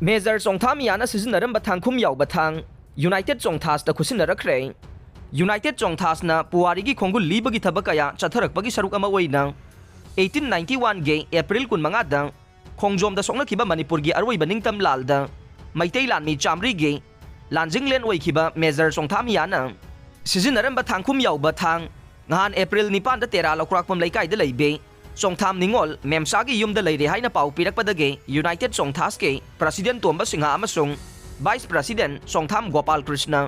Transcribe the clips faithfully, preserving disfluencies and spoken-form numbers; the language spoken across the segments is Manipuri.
ꯃꯦꯖꯔ ꯆꯣꯡꯊꯥꯝ ꯃꯤꯌꯥꯅ ꯁꯤꯖꯤꯟꯅꯔꯝꯕ ꯊꯥꯡꯈꯨꯝ ꯌꯥꯎꯕ ꯊꯥꯡ ꯌꯨꯅꯥꯏꯇꯦꯠ ꯆꯣꯡꯊꯥꯁꯇ ꯈꯨꯠꯁꯤꯟꯅꯔꯛꯈ꯭ꯔꯦ꯫ ꯌꯨꯅꯥꯏꯇꯦꯠ ꯆꯣꯡꯊꯥꯁꯅ ꯄꯨꯋꯥꯔꯤꯒꯤ ꯈꯣꯡꯒꯨꯜ ꯂꯤꯕꯒꯤ ꯊꯕꯛ ꯀꯌꯥ ꯆꯠꯊꯔꯛꯄꯒꯤ ꯁꯔꯨꯛ ꯑꯃ ꯑꯣꯏꯅ eighteen ninety one ꯒꯤ April ꯀꯨꯟꯃꯉꯥꯗ ꯈꯣꯡꯖꯣꯝꯗ ꯁꯣꯛꯅꯈꯤꯕ ꯃꯅꯤꯄꯨꯔꯒꯤ ꯑꯔꯣꯏꯕ ꯅꯤꯡꯇꯝ ꯂꯥꯜꯗ ꯃꯩꯇꯩ ꯂꯥꯟꯃꯤ ꯆꯥꯃꯔꯤꯒꯤ ꯂꯥꯟꯖꯤꯡꯂꯦꯟ ꯑꯣꯏꯈꯤꯕ ꯃꯦꯖꯔ ꯆꯣꯡꯊꯥꯝ ꯃꯤꯌꯥꯅ ꯁꯤꯖꯤꯟꯅꯔꯝꯕ ꯊꯥꯡꯈꯨꯝ ꯌꯥꯎꯕ ꯊꯥꯡ ꯉꯍꯥꯟ April ꯅꯤꯄꯥꯟꯗ ꯇꯦꯔꯥ ꯂꯧꯀ꯭ꯔꯥꯛꯄꯝ ꯂꯩꯀꯥꯏꯗ ꯂꯩꯕꯤ ꯆꯣꯡꯊꯥꯝ ꯅꯤꯉꯣꯜ ꯃꯦꯝꯆꯥꯒꯤ ꯌꯨꯝꯗ ꯂꯩꯔꯦ ꯍꯥꯏꯅ ꯄꯥꯎ ꯄꯤꯔꯛꯄꯗꯒꯤ ꯌꯨꯅꯥꯏꯇꯦꯠ ꯆꯣꯡꯊꯥꯁꯀꯤ ꯄ꯭ꯔꯁꯤꯗꯦꯟ ꯇꯣꯝꯕ ꯁꯤꯡꯍ ꯑꯃꯁꯨꯡ ꯚꯥꯏꯁ ꯄ꯭ꯔꯁꯤꯗꯦꯟ ꯆꯣꯡꯊꯥꯝ ꯒꯣꯄꯥꯜ ꯀ꯭ꯔꯤꯁꯅ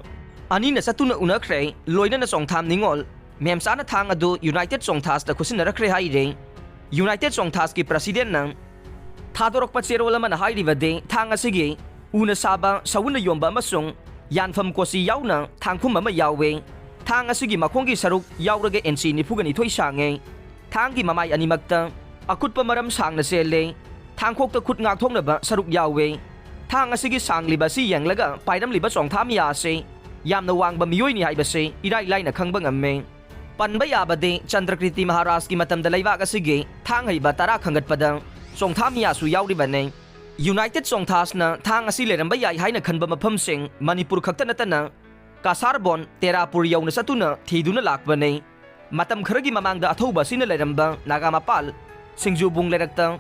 ꯑꯅꯤꯅ ꯆꯠꯇꯨꯅ ꯎꯅꯈ꯭ꯔꯦ꯫ ꯂꯣꯏꯅꯅ ꯆꯣꯡꯊꯥꯝ ꯅꯤꯉꯣꯜ ꯃꯦꯝꯆꯥꯅ ꯊꯥꯡ ꯑꯗꯨ ꯌꯨꯅꯥꯏꯇꯦꯠ ꯆꯣꯡꯊꯥꯁꯇ ꯈꯨꯠꯁꯤꯟꯅꯔꯛꯈ꯭ꯔꯦ ꯍꯥꯏꯔꯦ꯫ ꯌꯨꯅꯥꯏꯇꯦꯠ ꯆꯣꯡꯊꯥꯁꯀꯤ ꯄ꯭ꯔꯁꯤꯗꯦꯟꯅ ꯊꯥꯗꯣꯔꯛꯄ ꯆꯦꯔꯣꯜ ꯑꯃꯅ ꯍꯥꯏꯔꯤꯕꯗꯤ ꯊꯥꯡ ꯑꯁꯤꯒꯤ ꯎꯅ ꯁꯥꯕ, ꯁꯎꯟꯅ ꯌꯣꯟꯕ ꯑꯃꯁꯨꯡ ꯌꯥꯟꯐꯝ ꯀꯣꯆꯤ ꯌꯥꯎꯅ ꯊꯥꯡꯈꯨꯝ ꯑꯃ ꯌꯥꯎꯋꯦ꯫ ꯊꯥꯡ ꯑꯁꯤꯒꯤ ꯃꯈꯣꯡꯒꯤ ꯁꯔꯨꯛ ꯌꯥꯎꯔꯒ ꯏꯟꯆꯤ ꯅꯤꯐꯨꯒ ꯅꯤꯊꯣꯏ ꯁꯥꯡꯉꯦ꯫ ꯊꯥꯡꯒꯤ ꯃꯃꯥꯏ ꯑꯅꯤꯃꯛꯇ ꯑꯀꯨꯠꯄ ꯃꯔꯝ ꯁꯥꯡꯅ ꯆꯦꯜꯂꯦ꯫ ꯊꯥꯡꯈꯣꯛꯇ ꯈꯨꯠ ꯉꯥꯛꯊꯣꯛꯅꯕ ꯁꯔꯨꯛ ꯌꯥꯎꯋꯦ꯫ ꯊꯥꯡ ꯑꯁꯤꯒꯤ ꯁꯥꯡꯂꯤꯕ ꯑꯁꯤ ꯌꯦꯡꯂꯒ ꯄꯥꯏꯔꯝꯂꯤꯕ ꯆꯣꯡꯊꯥ ꯃꯤꯌꯥ ꯑꯁꯤ ꯌꯥꯝꯅ ꯋꯥꯡꯕ ꯃꯤꯑꯣꯏꯅꯤ ꯍꯥꯏꯕꯁꯤ ꯏꯔꯥꯏ ꯂꯥꯏꯅ ꯈꯪꯕ ꯉꯝꯃꯦ꯫ ꯄꯟꯕ ꯌꯥꯕꯗꯤ ꯆꯟꯗ꯭ꯔꯀ꯭ꯔꯤꯇꯤ ꯃꯍꯥꯔꯥꯖꯀꯤ ꯃꯇꯝꯗ ꯂꯩꯕꯥꯛ ꯑꯁꯤꯒꯤ ꯊꯥꯡ ꯍꯩꯕ ꯇꯔꯥ ꯈꯟꯒꯠꯄꯗ ꯆꯣꯡꯊꯥ ꯃꯤꯌꯥꯁꯨ ꯌꯥꯎꯔꯤꯕꯅꯤ꯫ ꯌꯨꯅꯥꯏꯇꯦꯠ ꯆꯣꯡꯊꯥꯁꯅ ꯊꯥꯡ ꯑꯁꯤ ꯂꯩꯔꯝꯕ ꯌꯥꯏ ꯍꯥꯏꯅ ꯈꯟꯕ ꯃꯐꯝꯁꯤꯡ ꯃꯅꯤꯄꯨꯔ ꯈꯛꯇ ꯅꯠꯇꯅ ꯀꯥꯁꯥꯔꯕꯣꯟ, ꯇꯦꯔꯥꯄꯨꯔ ꯌꯧꯅ ꯆꯠꯇꯨꯅ ꯊꯤꯗꯨꯅ ꯂꯥꯛꯄꯅꯤ꯫ ꯃꯇꯝ ꯈꯔꯒꯤ ꯃꯃꯥꯡꯗ ꯑꯊꯧꯕ ꯑꯁꯤꯅ ꯂꯩꯔꯝꯕ ꯅꯥꯒꯥꯃꯄꯥꯜ ꯁꯤꯡꯖꯨꯕꯨꯡ ꯂꯩꯔꯛꯇ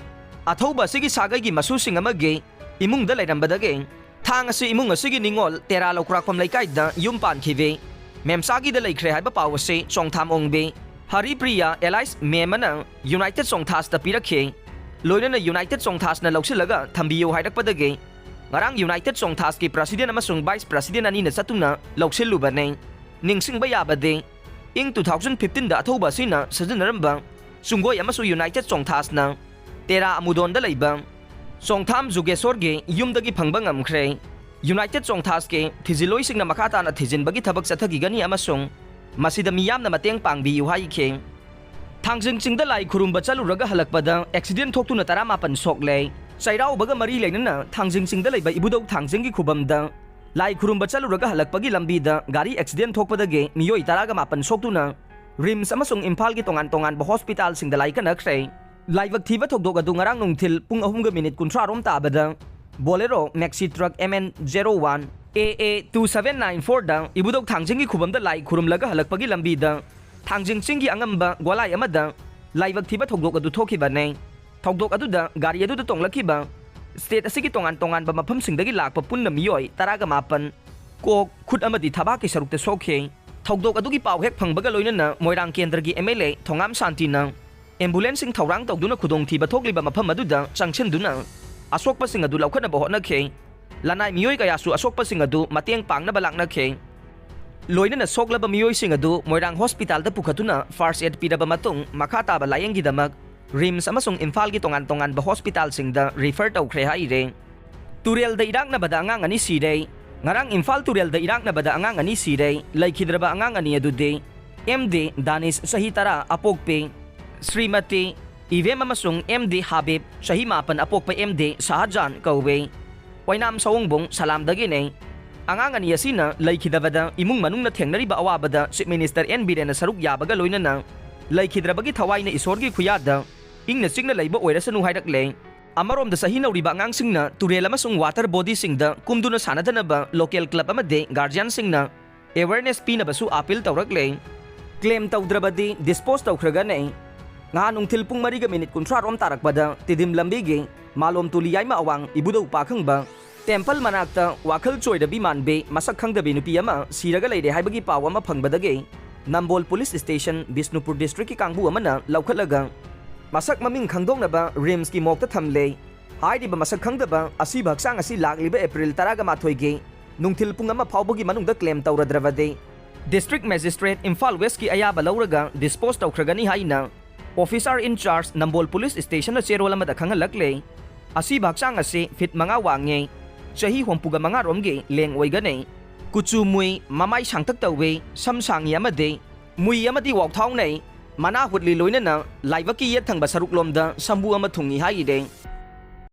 ꯑꯊꯧꯕ ꯑꯁꯤꯒꯤ ꯁꯥꯒꯩꯒꯤ ꯃꯁꯨꯁꯤꯡ ꯑꯃꯒꯤ ꯏꯃꯨꯡꯗ ꯂꯩꯔꯝꯕꯗꯒꯤ ꯊꯥꯡ ꯑꯁꯤ ꯏꯃꯨꯡ ꯑꯁꯤꯒꯤ ꯅꯤꯉꯣꯜ ꯇꯦꯔꯥ ꯂꯧꯀ꯭ꯔꯥꯛꯐꯝ ꯂꯩꯀꯥꯏꯗ ꯌꯨꯝ ꯄꯥꯟꯈꯤꯕꯤ ꯃꯦꯝꯆꯥꯒꯤꯗ ꯂꯩꯈ꯭ꯔꯦ ꯍꯥꯏꯕ ꯄꯥꯎ ꯑꯁꯤ ꯆꯣꯡꯊꯥꯝ ꯑꯣꯡꯕꯤ ꯍꯔꯤꯄ꯭ꯔꯤꯌꯥ ꯑꯦꯂꯥꯏꯁ ꯃꯦꯝ ꯑꯃꯅ ꯌꯨꯅꯥꯏꯇꯦꯠ ꯆꯣꯡꯊꯥꯁꯇ ꯄꯤꯔꯛꯈꯤ꯫ ꯂꯣꯏꯅꯅ ꯌꯨꯅꯥꯏꯇꯦꯠ ꯆꯣꯡꯊꯥꯁꯅ ꯂꯧꯁꯤꯜꯂꯒ ꯊꯝꯕꯤꯌꯨ ꯍꯥꯏꯔꯛꯄꯗꯒꯤ ꯉꯔꯥꯡ ꯌꯨꯅꯥꯏꯇꯦꯠ ꯆꯣꯡꯊꯥꯁꯀꯤ ꯄ꯭ꯔꯁꯤꯗꯦꯟ ꯑꯃꯁꯨꯡ ꯚꯥꯏꯁ ꯄ꯭ꯔꯁꯤꯗꯦꯟ ꯑꯅꯤꯅ ꯆꯠꯇꯨꯅ ꯂꯧꯁꯤꯜꯂꯨꯕꯅꯤ꯫ ꯅꯤꯡꯁꯤꯡꯕ ꯌꯥꯕꯗꯤ ꯏꯪ two thousand fifteen ꯗ ꯑꯊꯧꯕ ꯑꯁꯤꯅ ꯁꯤꯖꯤꯟꯅꯔꯝꯕ ꯆꯨꯡꯒꯣꯏ ꯑꯃꯁꯨ ꯌꯨꯅꯥꯏꯇꯦꯠ ꯆꯣꯡꯊꯥꯁꯅ ꯇꯦꯔꯥ ꯑꯃꯨꯗꯣꯟꯗ ꯂꯩꯕ ꯆꯣꯡꯊꯥꯝ ꯖꯨꯒꯦꯁꯣꯔꯒꯤ ꯌꯨꯝꯗꯒꯤ ꯐꯪꯕ ꯉꯝꯈ꯭ꯔꯦ꯫ ꯌꯨꯅꯥꯏꯇꯦꯠ ꯆꯣꯡꯊꯥꯁꯀꯤ ꯊꯤꯖꯤꯜꯂꯣꯏꯁꯤꯡꯅ ꯃꯈꯥ ꯇꯥꯅ ꯊꯤꯖꯤꯟꯕꯒꯤ ꯊꯕꯛ ꯆꯠꯊꯈꯤꯒꯅꯤ ꯑꯃꯁꯨꯡ ꯃꯁꯤꯗ ꯃꯤꯌꯥꯝꯅ ꯃꯇꯦꯡ ꯄꯥꯡꯕꯤꯌꯨ ꯍꯥꯏꯈꯤ꯫ ꯊꯥꯡꯖꯤꯡ ꯆꯤꯡꯗ ꯂꯥꯏ ꯈꯨꯔꯨꯝꯕ ꯆꯠꯂꯨꯔꯒ ꯍꯜꯂꯛꯄꯗ ꯑꯦꯛꯁꯤꯗꯦꯟ ꯊꯣꯛꯇꯨꯅ ꯇꯔꯥꯃꯥꯄꯟ ꯁꯣꯛꯂꯦ꯫ ꯆꯩꯔꯥꯎꯕꯒ ꯃꯔꯤ ꯂꯩꯅꯅ ꯊꯥꯡꯖꯤꯡ ꯆꯤꯡꯗ ꯂꯩꯕ ꯏꯕꯨꯙꯧ ꯊꯥꯡꯖꯤꯡꯒꯤ ꯈꯨꯕꯝꯗ ꯂꯥꯏ ꯈꯨꯔꯨꯝꯕ ꯆꯠꯂꯨꯔꯒ ꯍꯜꯂꯛꯄꯒꯤ ꯂꯝꯕꯤꯗ ꯒꯥꯔꯤ ꯑꯦꯛꯁꯤꯗꯦꯟ ꯊꯣꯛꯄꯗꯒꯤ ꯃꯤꯑꯣꯏ ꯇꯔꯥꯒ ꯃꯥꯄꯟ ꯁꯣꯛꯇꯨꯅ ꯔꯤꯝꯁ ꯑꯃꯁꯨꯡ ꯏꯝꯐꯥꯜꯒꯤ ꯇꯣꯉꯥꯟ ꯇꯣꯉꯥꯟꯕ ꯍꯣꯁꯄꯤꯇꯥꯜꯁꯤꯡꯗ ꯂꯥꯏꯀꯠꯅꯈ꯭ꯔꯦ꯫ ꯂꯥꯏꯕꯛ ꯊꯤꯕ ꯊꯧꯗꯣꯛ ꯑꯗꯨ ꯉꯔꯥꯡ ꯅꯨꯡꯊꯤꯜ ꯄꯨꯡ ꯑꯍꯨꯝꯒ ꯃꯤꯅꯤꯠ ꯀꯨꯟꯊ꯭ꯔꯥ ꯔꯣꯝ ꯇꯥꯕꯗ Bolero Maxi Truck M N zero one A A two seven nine four ꯗ ꯏꯕꯨꯙꯧ ꯊꯥꯡꯖꯤꯡꯒꯤ ꯈꯨꯕꯝꯗ ꯂꯥꯏ ꯈꯨꯔꯨꯝꯂꯒ ꯍꯜꯂꯛꯄꯒꯤ ꯂꯝꯕꯤꯗ ꯊꯥꯡꯖꯤꯡ ꯆꯤꯡꯒꯤ ꯑꯉꯝꯕ ꯒꯣꯂꯥꯏ ꯑꯃꯗ ꯂꯥꯏꯕꯛ ꯊꯤꯕ ꯊꯧꯗꯣꯛ ꯑꯗꯨ ꯊꯣꯛꯈꯤꯕꯅꯤ꯫ ꯊꯧꯗꯣꯛ ꯑꯗꯨꯗ ꯒꯥꯔꯤ ꯑꯗꯨꯗ ꯇꯣꯡꯂꯛꯈꯤꯕ state ꯑꯁꯤꯒꯤ ꯇꯣꯉꯥꯟ ꯇꯣꯉꯥꯟꯕ ꯃꯐꯝꯁꯤꯡꯗꯒꯤ ꯂꯥꯛꯄ ꯄꯨꯟꯅ ꯃꯤꯑꯣꯏ ꯇꯔꯥꯒ ꯃꯥꯄꯟ ꯀꯣꯛ, ꯈꯨꯠ ꯑꯃꯗꯤ ꯊꯕꯥꯛꯀꯤ ꯁꯔꯨꯛꯇ ꯁꯣꯛꯈꯤ꯫ ꯊꯧꯗꯣꯛ ꯑꯗꯨꯒꯤ ꯄꯥꯎ ꯍꯦꯛ ꯐꯪꯕꯒ ꯂꯣꯏꯅꯅ ꯃꯣꯏꯔꯥꯡ ꯀꯦꯟꯗ꯭ꯔꯒꯤ M L A ꯊꯣꯉꯥꯝ ꯁꯥꯟꯇꯤꯅ ambulanceꯁꯤꯡ ꯊꯧꯔꯥꯡ ꯇꯧꯗꯨꯅ ꯈꯨꯗꯣꯡꯊꯤꯕ ꯊꯣꯛꯂꯤꯕ ꯃꯐꯝ ꯑꯗꯨꯗ ꯆꯪꯁꯤꯟꯗꯨꯅ ꯑꯁꯣꯛꯄꯁꯤꯡ ꯑꯗꯨ ꯂꯧꯈꯠꯅꯕ ꯍꯣꯠꯅꯈꯤ꯫ ꯂꯅꯥꯏ ꯃꯤꯑꯣꯏ ꯀꯌꯥꯁꯨ ꯑꯁꯣꯛꯄꯁꯤꯡ ꯑꯗꯨ ꯃꯇꯦꯡ ꯄꯥꯡꯅꯕ ꯂꯥꯛꯅꯈꯤ꯫ ꯂꯣꯏꯅꯅ ꯁꯣꯛꯂꯕ ꯃꯤꯑꯣꯏꯁꯤꯡ ꯑꯗꯨ ꯃꯣꯏꯔꯥꯡ hospitalꯗ ꯄꯨꯈꯠꯇꯨꯅ first aid ꯄꯤꯔꯕ ꯃꯇꯨꯡ ꯃꯈꯥ ꯇꯥꯕ ꯂꯥꯌꯦꯡꯒꯤꯗꯃꯛ RIMS ꯑꯃꯁꯨꯡ ꯏꯝꯐꯥꯜꯒꯤ ꯇꯣꯉꯥꯟ ꯇꯣꯉꯥꯟꯕ hospitalꯁꯤꯡꯗ refer ꯇꯧꯈ꯭ꯔꯦ ꯍꯥꯏꯔꯦ꯫ ꯇꯨꯔꯦꯜꯗ ꯏꯔꯥꯛꯅꯕꯗ ꯑꯉꯥꯡ ꯑꯅꯤ ꯁꯤꯔꯦ꯫ ꯉꯔꯥꯡ ꯏꯝꯐꯥꯜ ꯇꯨꯔꯦꯜꯗ ꯏꯔꯥꯛꯅꯕꯗ ꯑꯉꯥꯡ ꯑꯅꯤ ꯁꯤꯔꯦ꯫ ꯂꯩꯈꯤꯗ꯭ꯔꯕ ꯑꯉꯥꯡ ꯑꯅꯤ ꯑꯗꯨꯗꯤ M D ꯗꯥꯅꯤꯁ, ꯆꯍꯤ ꯇꯔꯥ, ꯑꯄꯣꯛꯄꯤ ꯁ꯭ꯔꯤꯃꯇꯤ ꯏꯚꯦꯝ ꯑꯃꯁꯨꯡ M D ꯍꯥꯕꯤꯕ, ꯆꯍꯤ ꯃꯥꯄꯟ, ꯑꯄꯣꯛꯄ M D ꯁꯍꯥꯖꯥꯟ ꯀꯧꯋꯦ꯫ ꯑꯣꯏꯅꯥꯝ ꯁꯑꯣꯡꯕꯨꯡ ꯁꯂꯥꯝꯗꯒꯤꯅꯦ꯫ ꯑꯉꯥꯡ ꯑꯅꯤ ꯑꯁꯤꯅ ꯂꯩꯈꯤꯗꯕꯗ ꯏꯃꯨꯡ ꯃꯅꯨꯡꯅ ꯊꯦꯡꯅꯔꯤꯕ ꯑꯋꯥꯕꯗ Chief Minister N ꯕꯤꯔꯦꯟꯅ ꯁꯔꯨꯛ ꯌꯥꯕꯒ ꯂꯣꯏꯅꯅ ꯂꯩꯈꯤꯗ꯭ꯔꯕꯒꯤ ꯊꯋꯥꯏꯅ ꯏꯁꯣꯔꯒꯤ ꯈꯨꯌꯥꯗ ꯏꯪꯅ ꯆꯤꯛꯅ ꯂꯩꯕ ꯑꯣꯏꯔꯁꯅꯨ ꯍꯥꯏꯔꯛꯂꯦ꯫ ꯑꯃꯔꯣꯝꯗ ꯆꯍꯤ ꯅꯧꯔꯤꯕ ꯑꯉꯥꯡꯁꯤꯡꯅ ꯇꯨꯔꯦꯜ ꯑꯃꯁꯨꯡ water bodyꯁꯤꯡꯗ ꯀꯨꯝꯗꯨꯅ ꯁꯥꯟꯅꯗꯅꯕ local club ꯑꯃꯗꯤ guardianꯁꯤꯡꯅ awareness ꯄꯤꯅꯕꯁꯨ appeal ꯇꯧꯔꯛꯂꯦ꯫ Claim ꯇꯧꯗ꯭ꯔꯕꯗꯤ dispose ꯇꯧꯈ꯭ꯔꯒꯅꯤ꯫ ꯉꯍꯥꯟ ꯅꯨꯡꯊꯤꯜ ꯄꯨꯡ ꯃꯔꯤꯒ minute ꯀꯨꯟꯊ꯭ꯔꯥ ꯔꯣꯝ ꯇꯥꯔꯛꯄꯗ ꯇꯤꯗꯤꯝ ꯂꯝꯕꯤꯒꯤ ꯃꯥꯂꯣꯝ ꯇꯨꯂꯤ ꯌꯥꯏꯃ ꯑꯋꯥꯡ ꯏꯕꯨꯙꯧ ꯄꯥꯈꯪꯕ temple ꯃꯅꯥꯛꯇ ꯋꯥꯈꯜ ꯆꯣꯏꯔꯕꯤ ꯃꯥꯟꯕꯤ ꯃꯁꯛ ꯈꯪꯗꯕꯤ ꯅꯨꯄꯤ ꯑꯃ ꯁꯤꯔꯒ ꯂꯩꯔꯦ ꯍꯥꯏꯕꯒꯤ ꯄꯥꯎ ꯑꯃ ꯐꯪꯕꯗꯒꯤ ꯅꯝꯕꯣꯜ police station ꯕꯤꯁꯅꯨꯄꯨꯔ districtꯀꯤ ꯀꯥꯡꯕꯨ ꯑꯃꯅ ꯂꯧꯈꯠꯂꯒ ꯃꯁꯛ ꯃꯃꯤꯡ ꯈꯪꯗꯣꯛꯅꯕ RIMSꯀꯤ morgueꯇ ꯊꯝꯂꯦ꯫ ꯍꯥꯏꯔꯤꯕ ꯃꯁꯛ ꯈꯪꯗꯕ ꯑꯁꯤꯕ ꯍꯛꯆꯥꯡ ꯑꯁꯤ ꯂꯥꯛꯂꯤꯕ April ꯇꯔꯥꯒ ꯃꯥꯊꯣꯏꯒꯤ ꯅꯨꯡꯊꯤꯜ ꯄꯨꯡ ꯑꯃ ꯐꯥꯎꯕꯒꯤ ꯃꯅꯨꯡꯗ claim ꯇꯧꯔꯗ꯭ꯔꯕꯗꯤ District Magistrate ꯏꯝꯐꯥꯜ Westꯀꯤ ꯑꯌꯥꯕ ꯂꯧꯔꯒ dispose ꯇꯧꯈ꯭ꯔꯒꯅꯤ ꯍꯥꯏꯅ Officer in Charge Nambol police stationꯅ ꯆꯦꯔꯣꯜ ꯑꯃꯗ ꯈꯪꯍꯜꯂꯛꯂꯦ꯫ ꯑꯁꯤꯕ ꯍꯛꯆꯥꯡ ꯑꯁꯤ feet ꯃꯉꯥ ꯋꯥꯡꯉꯤ, ꯆꯍꯤ ꯍꯨꯝꯐꯨꯒ ꯃꯉꯥ ꯔꯣꯝꯒꯤ ꯂꯦꯡ ꯑꯣꯏꯒꯅꯤ꯫ ꯀꯨꯆꯨ ꯃꯨꯏ, ꯃꯃꯥꯏ ꯁꯥꯡꯇꯛ ꯇꯧꯏ, ꯁꯝ ꯁꯥꯡꯉꯤ ꯑꯃꯗꯤ ꯃꯨꯏ ꯑꯃꯗꯤ ꯋꯥꯎꯊꯥꯎꯅꯩ꯫ ꯃꯅꯥ ꯍꯨꯠꯂꯤ ꯂꯣꯏꯅꯅ ꯂꯥꯏꯕꯛꯀꯤ ꯌꯦꯠ ꯊꯪꯕ ꯁꯔꯨꯛꯂꯣꯝꯗ ꯁꯝꯕꯨ ꯑꯃ ꯊꯨꯡꯏ ꯍꯥꯏꯔꯤꯔꯦ꯫